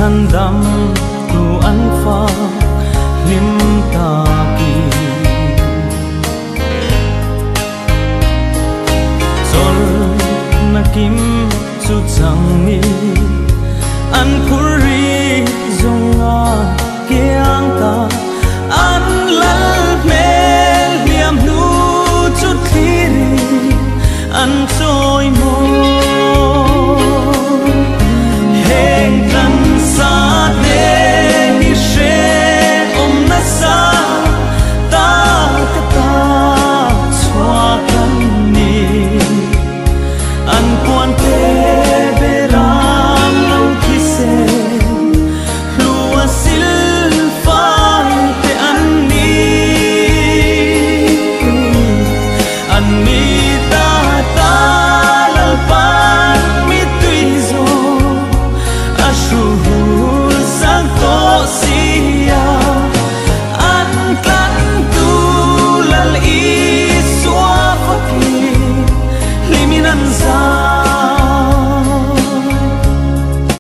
Chhandam tu an fak hlim takin. Chawlhna kim chu changin an phur ri zawng a kiang ta, an lal hmel hliam hnu chu thlirin an